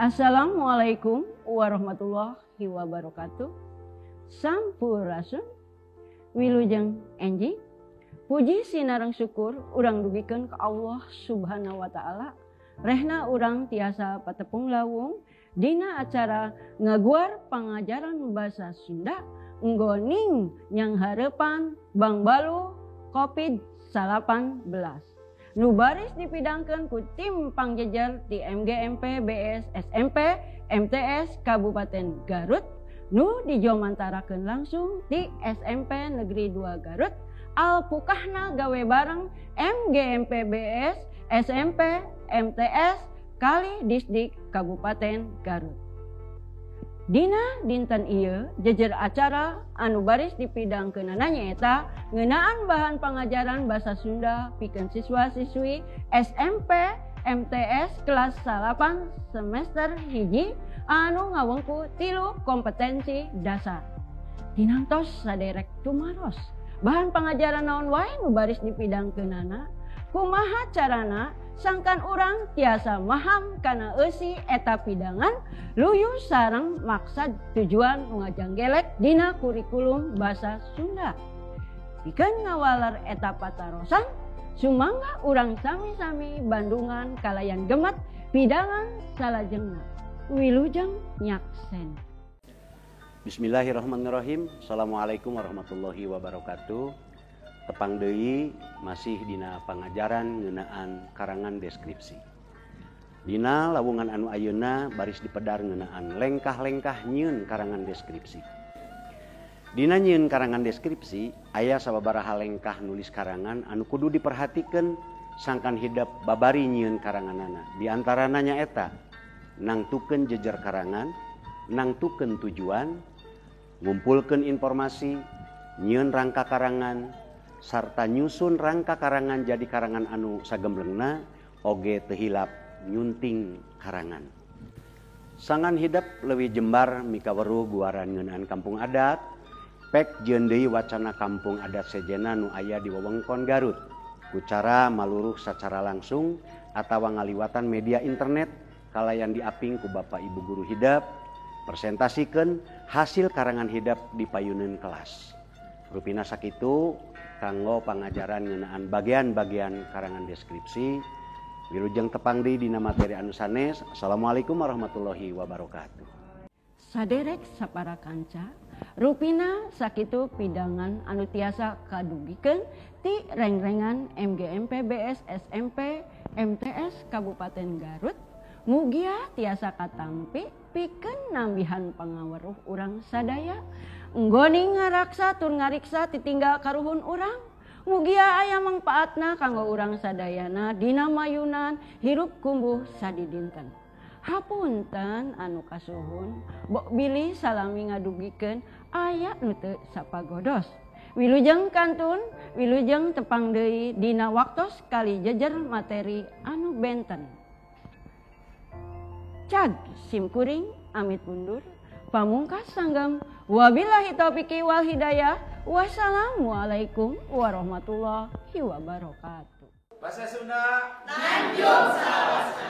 Assalamualaikum warahmatullahi wabarakatuh. Sampurasun, wilujeng enjing. Puji sinareng syukur urang dugikeun ka Allah Subhanahu wa taala. Rehna urang tiasa patepung lawung dina acara ngaguar pangajaran basa Sunda nggoning nyanghareupan Bangbalu Covid-19. Nu baris dipidangkeun ku tim pangjejer di MGMP BS SMP MTS Kabupaten Garut nu dijomantarakeun langsung di SMP Negeri 2 Garut alpukahna gawe bareng MGMP BS SMP MTS kali Disdik Kabupaten Garut. Dina dinten ieu jejer acara anu baris dipidangkeunana nyaeta ngeunaan bahan pangajaran basa Sunda pikeun siswa-siswi SMP MTS kelas 8 semester 1 anu ngawengku 3 kompetensi dasar. Dinantos saderek tumaros bahan pangajaran naon wae nu baris dipidangkeunana, kumaha carana sangkan urang tiasa maham kana eusi eta pidangan luyu sareng maksad tujuan ngajanggelek dina kurikulum basa Sunda. Pikeun ngawaler eta patarosan, sumangga urang sami-sami bandungan kalayan gemet pidangan salajengna. Wilujeng nyaksen. Bismillahirrahmanirrahim. Assalamualaikum warahmatullahi wabarakatuh. Tepang deui masih dina pangajaran ngeunaan karangan deskripsi. Dina lawungan anu ayeuna baris dipedar ngeunaan lengkah-lengkah nyieun karangan deskripsi. Dina nyieun karangan deskripsi aya sababaraha lengkah nulis karangan anu kudu diperhatikeun sangkan hidep babari nyieun karanganana. Di antarana nyaeta nangtukeun jejer karangan, nangtukeun tujuan, ngumpulkeun informasi, nyieun rangka karangan, sarta nyusun rangka karangan jadi karangan anu sagemblengna oge teu hilap nyunting karangan. Sangan hidep leuwih jembar mikaweruh guaran ngeunaan kampung adat, pek jieun deui wacana kampung adat sejenna nu aya di wewengkon Garut ku cara maluruh sacara langsung atawa ngaliwatan media internet kalayan diaping ku bapak ibu guru hidep, presentasikeun hasil karangan hidep di payuneun kelas. Rupina sakitu kanggo pangajaran ngeunaan bagian-bagian karangan deskripsi. Wilujeng tepang deui dina materi anu sanes. Assalamualaikum warahmatullahi wabarakatuh. Saderek sapara kanca, rupina sakitu pidangan anu tiasa kadugikeun ti rengrengan MGMP BS SMP MTS Kabupaten Garut. Mugia tiasa katampi pikeun nambihan pangaweruh urang sadaya. Nggoning ngaraksa tur ngariksa titinggal karuhun urang. Mugia aya mangpaatna kanggo urang sadayana dina mayunan hirup kumbuh sadidinten. Hapunten anu kasuhun, bok bilih salami ngadugikeun aya nu teu sapagodos. Wilujeng kantun, wilujeng tepang deui dina waktos kali jejer materi anu benten. Cag simkuring amit mundur. Pamungkas sanggam wabillahi taufiqi wal hidayah. Wassalamualaikum warahmatullahi wabarakatuh. Bahasa Sunda Nanjung salawasna.